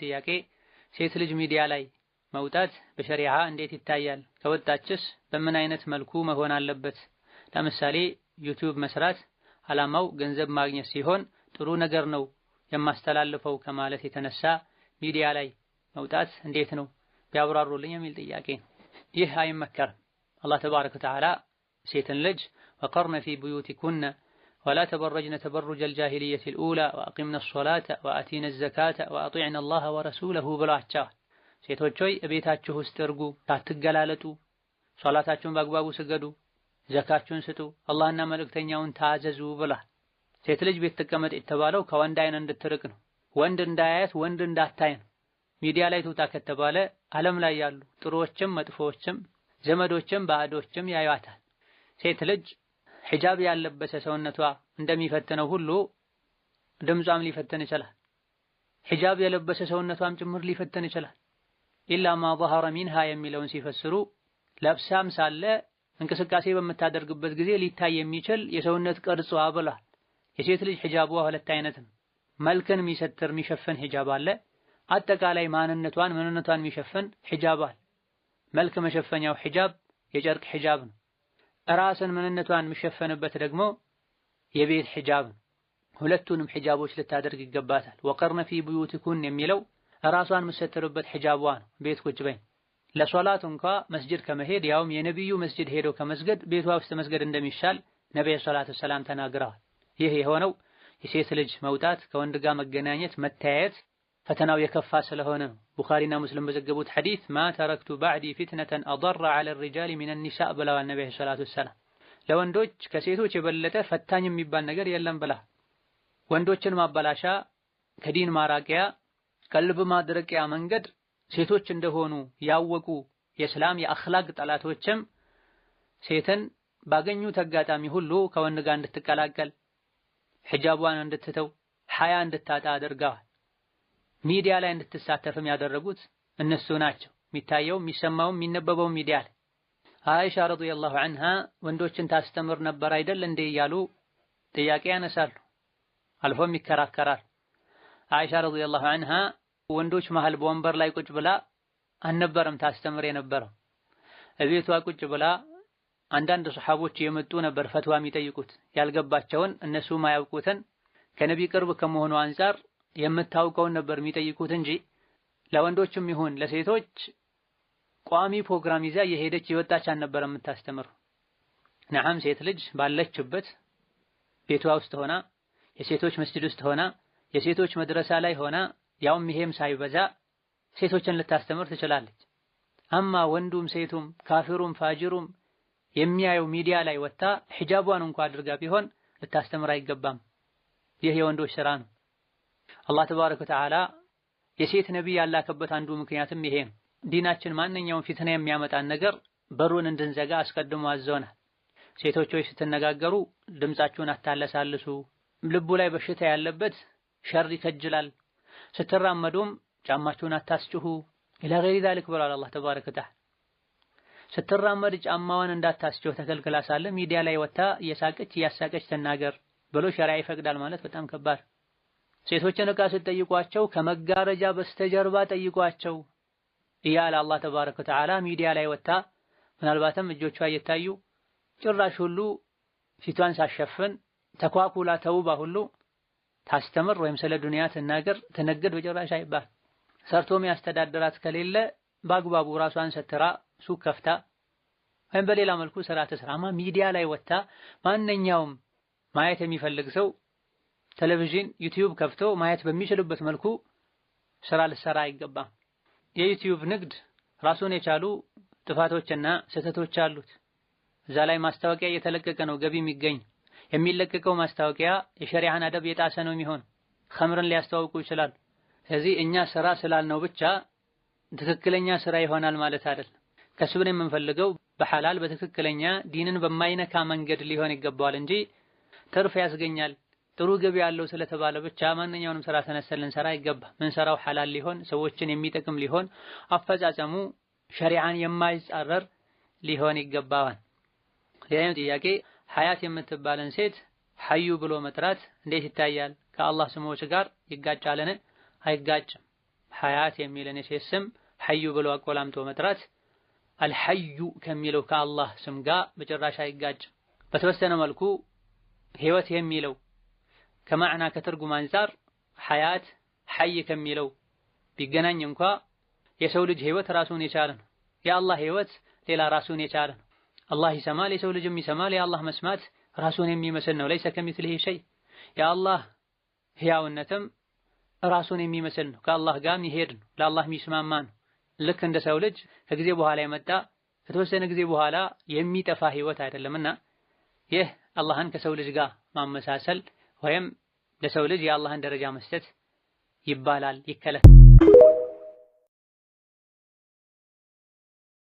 ጥያቄ ሴት ልጅ ሚዲያ ላይ መውጣት በሸሪዓ እንዴት ይታያል? ከወጣችስ በምን አይነት መልኩ መሆን አለበት? ለምሳሌ ዩቲዩብ መስራት ዓላማው ገንዘብ ማግኘት ሲሆን ጥሩ ነገር ነው የማስተላልፈው ከማለት የተነሳ ሚዲያ ላይ መውጣት እንዴት ነው ቢያብራሩልኝ የሚል ጥያቄ ነው። ይህ አይመከርም። አላህ تبارك وتعالى ሴትን ልጅ وقرن في بيوتكن ولا تبرجن تبرج الجاهلية الأولى وأقمن الصلاة وآتين الزكاة وأطعن الله ورسوله ብሏቸዋል። ሴቶች ሆይ እቤታችሁ ውስጥ እርጉ፣ አትገላለጡ፣ ሶላታችሁን በአግባቡ ስገዱ፣ ዘካችሁን ስጡ፣ አላህና መልእክተኛውን ታዘዙ ብሏል። ሴት ልጅ ቤት ትቀመጥ የተባለው ከወንድ አይን እንድትርቅ ነው። ወንድ እንዳያያት፣ ወንድ እንዳታይ ነው። ሚዲያ ላይ ትውጣ ከተባለ ዓለም ላይ ያሉ ጥሩዎችም መጥፎዎችም ዘመዶችም ባዕዶችም ያዩዋታል። ሴት ልጅ ሒጃብ ያለበሰ ሰውነቷ እንደሚፈትነው ሁሉ ድምጿም ሊፈትን ይችላል። ሒጃብ የለበሰ ሰውነቷም ጭምር ሊፈትን ይችላል። إلا ما ظهر منها የሚለውን ሲፈስሩ ለብሳም ሳለ እንቅስቃሴ በምታደርግበት ጊዜ ሊታይ የሚችል የሰውነት ቅርጿ ብሏል። የሴት ልጅ ሒጃቧ ሁለት አይነት ነው። መልክን የሚሰትር የሚሸፍን ሒጃብ አለ። አጠቃላይ ማንነቷን ምንነቷን የሚሸፍን ሒጃብ አለ። መልክ መሸፈኛው ሒጃብ የጨርቅ ሒጃብ ነው። ራስን ምንነቷን የሚሸፈንበት ደግሞ የቤት ሒጃብ ነው። ሁለቱንም ሒጃቦች ልታደርግ ይገባታል። وقرن في بيوتكن የሚለው ራሷን የምትሰትርበት ሒጃቧ ነው። ቤት ቁጭ በይ ለሶላት እንኳ መስጂድ ከመሄድ ያውም የነቢዩ መስጂድ ሄዶ ከመስገድ ቤቷ ውስጥ መስገድ እንደሚሻል ነቢዩ الصلاة والسلام ተናግረዋል። ይህ የሆነው የሴት ልጅ መውጣት ከወንድ ጋር መገናኘት መተያየት ፈተናው የከፋ ስለሆነ ነው። ቡኻሪና ሙስሊም በዘገቡት ሐዲስ ما تركت بعدي فتنة أضر على الرجال من النساء ብለዋል ነቢዩ الصلاة والسلام። ለወንዶች ከሴቶች የበለጠ ፈታኝ የሚባል ነገር የለም ብላ ወንዶችን ማበላሻ ከዲን ማራቂያ ቀልብ ማድረቂያ መንገድ ሴቶች እንደሆኑ ያወቁ የእስላም የአኽላቅ ጠላቶችም ሴትን ባገኙት አጋጣሚ ሁሉ ከወንድ ጋር እንድትቀላቀል ሒጃቧን እንድትተው ሐያ እንድታጣ አድርገዋል። ሚዲያ ላይ እንድትሳተፍም ያደረጉት እነሱ ናቸው። የሚታየው የሚሰማውም የሚነበበው ሚዲያ ላይ አይሻ رضي الله عنها ወንዶችን ታስተምር ነበር አይደል እንዴ እያሉ ጥያቄ ያነሳሉ። አልፎም ይከራከራል። አይሻ رضي الله عنها ወንዶች መሃል በወንበር ላይ ቁጭ ብላ አልነበረም ታስተምር የነበረው። እቤቷ ቁጭ ብላ አንዳንድ ሰሓቦች የመጡ ነበር ፈትዋ የሚጠይቁት ያልገባቸውን እነሱ ማያውቁትን ከነቢ ቅርብ ከመሆኑ አንጻር የምታውቀውን ነበር የሚጠይቁት እንጂ ለወንዶችም ይሁን ለሴቶች ቋሚ ፕሮግራም ይዛ የሄደች የወጣች አልነበረም የምታስተምር። ነዓም ሴት ልጅ ባለችበት ቤቷ ውስጥ ሆና የሴቶች መስጂድ ውስጥ ሆና የሴቶች መድረሳ ላይ ሆና ያውም ይሄም ሳይበዛ ሴቶችን ልታስተምር ትችላለች። አማ ወንዱም ሴቱም ካፊሩም ፋጅሩም የሚያየው ሚዲያ ላይ ወጥታ ሒጃቧን እንኳ አድርጋ ቢሆን ልታስተምር አይገባም። ይህ የወንዶች ስራ ነው። አላህ ተባረከ ወተዓላ የሴት ነቢይ ያላከበት አንዱ ምክንያትም ይሄ ነው። ዲናችን ማንኛውም ፊትና የሚያመጣን ነገር በሩን እንድንዘጋ አስቀድሞ አዘውናል። ሴቶች ሆይ ስትነጋገሩ ድምፃችሁን አታለሳልሱ፣ ልቡ ላይ በሽታ ያለበት ሸር ይከጅላል። ስትራመዱም ጫማችሁን አታስጭሁ إلى غير ذلك ብሏል አላህ تبارك وتعالى። ስትራመድ ጫማዋን እንዳታስጭሁ ተከልክላ ሳለ ሚዲያ ላይ ወጥታ እየሳቀች እያሳቀች ትናገር ብሎ ሸሪዓ ይፈቅዳል ማለት በጣም ከባድ። ሴቶችን ዕቃ ስትጠይቋቸው ከመጋረጃ በስተጀርባ ጠይቋቸው እያለ አላህ تبارك وتعالى ሚዲያ ላይ ወጥታ ምናልባትም እጆቿ እየታዩ ጭራሽ ሁሉ ፊቷን ሳሸፍን ተኳኩላ ተውባ ሁሉ ታስተምር ወይም ስለ ዱንያ ትናገር ትነግድ በጭራሽ አይባል። ሰርቶ የሚያስተዳድራት ከሌለ በአግባቡ ራሷን ሰትራ ሱቅ ከፍታ ወይም በሌላ መልኩ ስራ ትስራማ። ሚዲያ ላይ ወጥታ ማንኛውም ማየት የሚፈልግ ሰው ቴሌቪዥን፣ ዩቲዩብ ከፍቶ ማየት በሚችልበት መልኩ ስራ ልትሰራ አይገባም። የዩቲዩብ ንግድ ራሱን የቻሉ ጥፋቶችና ስህተቶች አሉት። እዛ ላይ ማስታወቂያ እየተለቀቀ ነው ገቢ የሚገኝ። የሚለቀቀው ማስታወቂያ የሸሪዓን አደብ የጣሰ ነው የሚሆን። ኸምርን ሊያስተዋውቁ ይችላሉ። ስለዚህ እኛ ስራ ስላልነው ብቻ ትክክለኛ ስራ ይሆናል ማለት አይደለም። ከስብን የምንፈልገው በሐላል በትክክለኛ ዲንን በማይነካ መንገድ ሊሆን ይገባዋል እንጂ ትርፍ ያስገኛል ጥሩ ገቢ ያለው ስለተባለ ብቻ ማንኛውንም ስራ ተነስተን ልንሰራ አይገባ። ምንሰራው ሐላል ሊሆን ሰዎችን የሚጠቅም ሊሆን አፈጻጸሙ ሸሪዓን የማይጻረር ሊሆን ይገባዋል። ሌላኛው ጥያቄ ሐያት የምትባለን ሴት ሐዩ ብሎ መጥራት እንዴት ይታያል? ከአላህ ስሞች ጋር ይጋጫልን? አይጋጭም። ሐያት የሚልን የሴት ስም ሐዩ ብሎ አቆላምጦ መጥራት አልሐዩ ከሚለው ከአላህ ስም ጋር በጭራሽ አይጋጭም። በተወሰነ መልኩ ህይወት የሚለው ከማዕና ከትርጉም አንፃር ሐያት ሐይ ከሚለው ቢገናኝ እንኳ የሰው ልጅ ህይወት ራሱን የቻለ ነው። የአላህ ህይወት ሌላ ራሱን የቻለ ነው። አላህ ይሰማል፣ የሰው ልጅም ይሰማል። የአላህ መስማት ራሱን የሚመስል ነው። ለይሰ ከሚስሊሂ ሸይ። የአላህ ህያውነትም ራሱን የሚመስል ነው። ከአላህ ጋር የሚሄድ ነው። ለአላህ የሚስማማ ነው። ልክ እንደ ሰው ልጅ ከጊዜ በኋላ የመጣ ከተወሰነ ጊዜ በኋላ የሚጠፋ ህይወት አይደለምና ይህ አላህን ከሰው ልጅ ጋር ማመሳሰል ወይም ለሰው ልጅ የአላህን ደረጃ መስጠት ይባላል፣ ይከለከላል።